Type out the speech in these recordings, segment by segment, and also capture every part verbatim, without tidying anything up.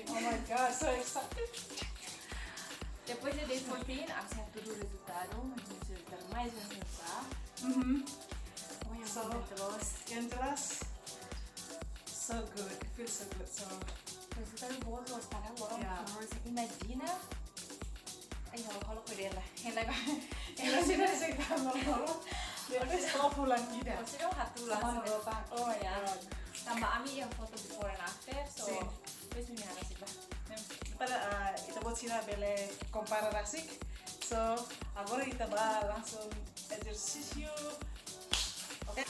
Oh my God, so excited. Depois de day fourteen, ami sei hatudu rezultadu, ami sei hatudu mais um rezultadu. Mhm. Oh, yeah, So, Los. Yang jelas, so good. It feels so good. So, Rezultadu boot loos, para loron. Yeah. Imajina. Ai, no, kalau kau dia lah. Yang lain. yang sih dari saya tambah loron. Dia tuh setelah pulang tidak. Masih dong hatudu lah. Sama rotan. Oh my Ya. God. Tanba ami iha foto before and after, so Sin. Depois me hará sih, bah. Para, ah, ita-boot sira bele kompara rasik. So, agora ita bá langsung ezersísiu. Oke.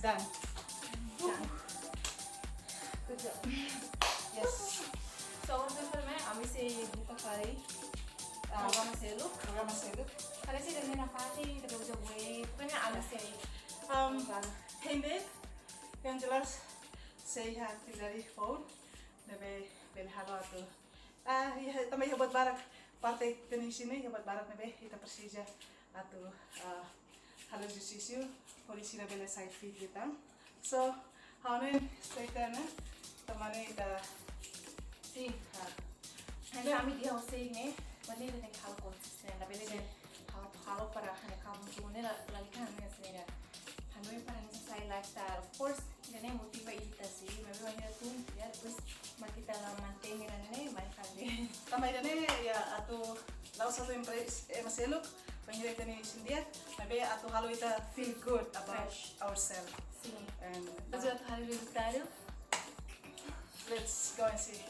Done. Done. Good job. Yes. So, agora, ami sei buka fali, ah, programa seluk. Programa seluk. Parese ida-ne'e parte, ita bele joga, pokoknya ami sei. Um, Bala. Hende, yang jelas, sei iha atividade foun, ne'ebé bele halo atu. Ah, iha, tanba iha buat barak, parte ita-nia isin ne'e iha buat barak ne'ebé ita presiza atu, ah, halo ezersísiu, hodi sira bele sai fit liután. So, ha'u hanoin sei tan, tanba ne'e ita. Sin. Ah. Entaun ami dehan ha'u sei ne'e, maibé ita tenke halo konsistente, labele dehan ha'u halo para ha'u-nia kabun tun ne'e la, lalika ha'u-nia sira. Hanoin para nia sai lifestyle. Of course, ida-ne'e motiva ita, sin, maibé bainhira tun, ya, depois mak ita la mantein ida-ne'e, mai fali. Tanba ida-ne'e, ya, atu la'ós atu impress ema seluk, bainhira ita-nia isin di'ak, maibé atu halo ita feel good about ourselves. Sin. And, ah, atu halo rezultadu. Let's go and see.